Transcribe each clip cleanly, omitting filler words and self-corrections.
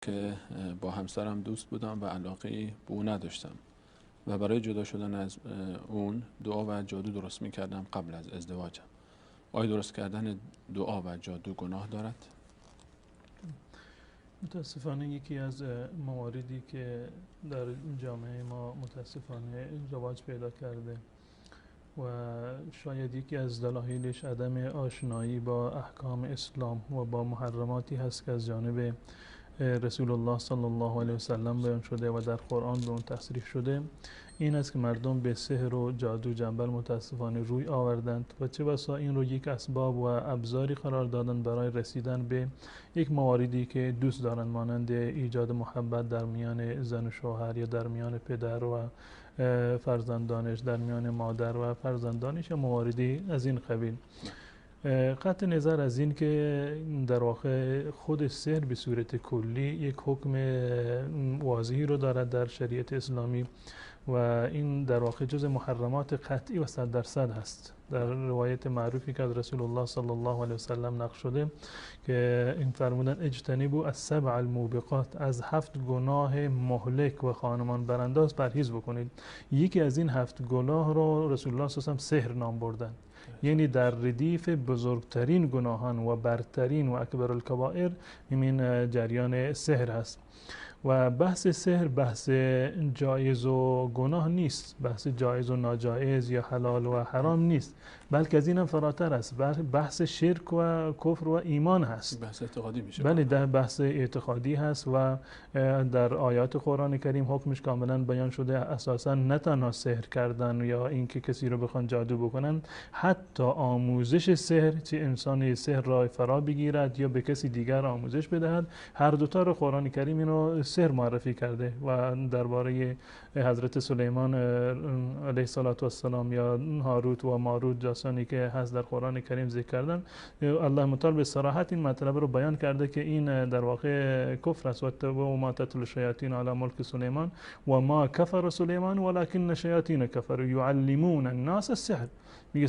که با همسرم دوست بودم و علاقه به او نداشتم و برای جدا شدن از اون دعا و جادو درست میکردم قبل از ازدواجم. آیا درست کردن دعا و جادو گناه دارد؟ متاسفانه یکی از مواردی که در جامعه ما متاسفانه رواج پیدا کرده و شاید یکی از دلایلش عدم آشنایی با احکام اسلام و با محرماتی هست که از جانب رسول الله صلی الله علیه و سلم بیان شده و در قرآن به اون تصریح شده، این است که مردم به سحر و جادو جنبل متاسفانه روی آوردند و چه بسا این رو یک اسباب و ابزاری قرار دادن برای رسیدن به یک مواردی که دوست دارند، مانند ایجاد محبت در میان زن و شوهر یا در میان پدر و فرزندانش، در میان مادر و فرزندانش یا مواردی از این قبیل. قطع نظر از این که در واقع خود سحر به صورت کلی یک حکم واضحی رو دارد در شریعت اسلامی و این در واقع جز محرمات قطعی و 100% هست. در روایت معروفی که از رسول الله صلی الله علیه و سلم نقل شده که این فرمودن اجتنبوا السبع الموبقات، از 7 گناه مهلک و خانمان برانداز پرهیز بکنید. یکی از این 7 گناه رو رسول الله صلی الله علیه و سلم سحر نام بردن، یعنی در ردیف بزرگترین گناهان و برترین و اکبر الکبائر این جریان سحر هست. و بحث سحر بحث جایز و گناه نیست، بحث جایز و ناجایز یا حلال و حرام نیست، بلکه از اینم فراتر است، بحث شرک و کفر و ایمان هست، بحث اعتقادی میشه. بله، در بحث اعتقادی هست و در آیات قرآن کریم حکمش کاملا بیان شده. اساسا نه تنها سحر کردن یا اینکه کسی رو بخوان جادو بکنن، حتی آموزش سحر، چه انسانی سحر را فرا بگیرد یا به کسی دیگر آموزش بدهد، هر دوتا رو قرآن کریم اینو سحر معرفی کرده و درباره حضرت سلیمان علیه السلام یا هاروت و ماروت، داستانی که هست در قرآن کریم ذکر کردن، الله متعال به صراحت این مطلب رو بیان کرده که این در واقع کفر است. و ما تتلو الشیاطین علی ملک سلیمان و ما کفر سلیمان ولکن الشیاطین کفروا یعلمون الناس السحر. میگه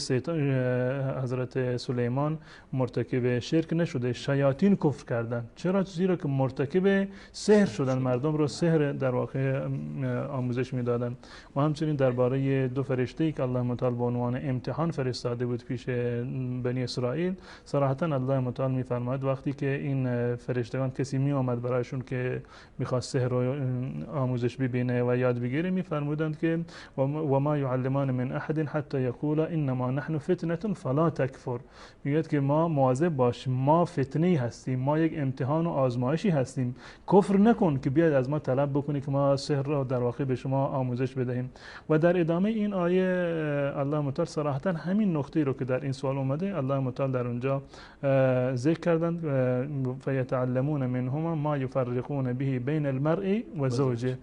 حضرت سلیمان مرتکب شرک نشده، شیاطین کفر کردن. چرا؟ زیرا که مرتکب سحر شدن، مردم رو سحر در واقع آموزش میدادن. و همچنین درباره دو فرشته ای که الله متعال به عنوان امتحان فرستاده بود پیش بنی اسرائیل، صراحتا الله متعال میفرماید وقتی که این فرشتگان کسی می آمد برایشون که میخواست سحر رو آموزش ببینه و یاد بگیره، میفرمودند که و ما یعلمان من احد حتی یقول انما نحن فتنه فلا تکفر. میگه که ما مواظب باش، ما فتنه هستیم، ما یک امتحان و آزمایشی هستیم، کفر نکن که بیاید از ما طلب بکنی که ما سحر را در واقع به شما آموزش بدهیم. و در ادامه این آیه الله متعال صراحتا همین نقطه رو که در این سوال اومده الله متعال در اونجا ذکر کردند، فیتعلمون منهما ما یفرقون به بین المرء و زوجه.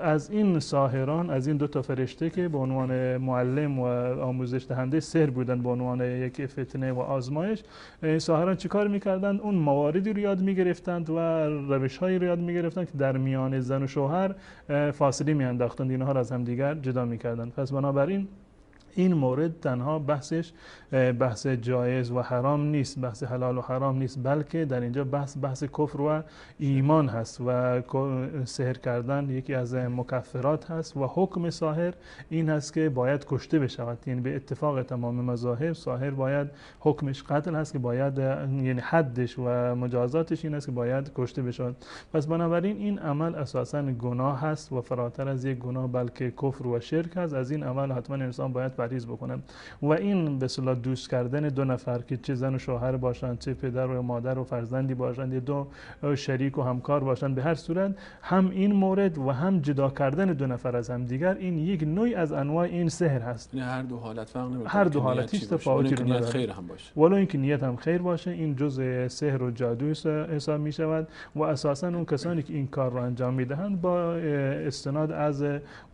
از این ساحران، از این دو تا فرشته که به عنوان معلم و آموزش دهنده سحر بودن، به عنوان یک فتنه و آزمایش، ساحران چیکار میکردند؟ اون مواردی رو یاد میگرفتند و روش‌هایی رو یاد میگرفتند که در میان زن و شوهر فاصله میانداختند، اینها را از همدیگر جدا میکردند. پس بنابراین این مورد تنها بحثش بحث جایز و حرام نیست، بحث حلال و حرام نیست، بلکه در اینجا بحث کفر و ایمان هست و سحر کردن یکی از مکفرات هست و حکم ساحر این هست که باید کشته بشود. یعنی به اتفاق تمام مذاهب ساحر باید حکمش قتل هست که باید، یعنی حدش و مجازاتش این است که باید کشته بشود. پس بنابراین این عمل اساسا گناه هست و فراتر از یک گناه بلکه کفر و شرک هست. از این عمل حتما انسان باید پرهیز بکنه و این به اصطلاح دوست کردن دو نفر که چه زن و شوهر باشند، چه پدر و مادر و فرزندی باشند، یا دو شریک و همکار باشند، به هر صورت هم این مورد و هم جدا کردن دو نفر از هم دیگر، این یک نوع از انواع این سحر هست. یعنی هر دو حالت فرق نمیکنه، هر دو حالت هیچ تفاوتی رو نداره، خیر هم باشه ولو اینکه نیت هم خیر باشه، این جزء سحر و جادو حساب می شود و اساسا اون کسانی که این کار رو انجام میدهند با استناد از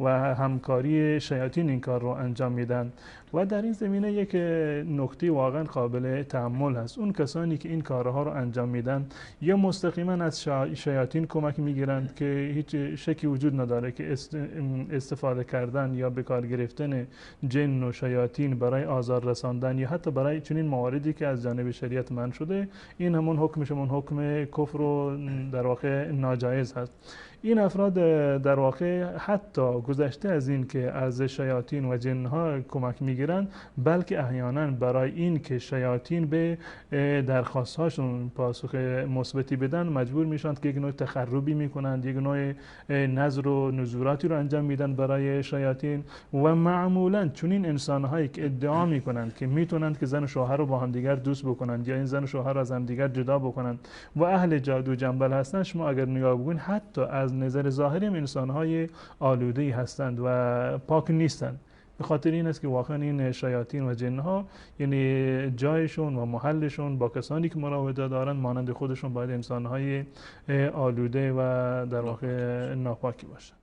و همکاری شیاطین این کار رو انجام میدهند. میگیرند. و در این زمینه یک نکته واقعا قابل تأمل هست. اون کسانی که این کارها رو انجام میدن یا مستقیما از شیاطین کمک میگیرند که هیچ شکی وجود نداره که استفاده کردن یا به کار گرفتن جن و شیاطین برای آزار رساندن یا حتی برای چنین مواردی که از جانب شریعت منع شده، این همون حکمش همون حکم کفر و در واقع ناجایز هست. این افراد در واقع حتی گذشته از این که از شیاطین و جنها کمک میگیرند، بلکه احیانا برای این که شیاطین به درخواستهاشون پاسخ مثبتی بدن مجبور میشن که یک نوع تخربی میکنند، یک نوع نذر و نذوراتی رو انجام میدن برای شیاطین. و معمولا چنین انسانهایی که ادعا میکنند که میتونند که زن و شوهر رو با همدیگر دوست بکنند یا این زن و شوهر رو از همدیگر جدا بکنند و اهل جادو جنبل هستند، شما اگر نگاه بکنید حتی از نظر ظاهری هم انسان‌های آلوده‌ای هستند و پاک نیستند. به خاطر این است که واقعا این شیاطین و جنها یعنی جایشون و محلشون با کسانی که مراوده دارند مانند خودشون باید انسان‌های آلوده و در واقع ناپاکی باشند.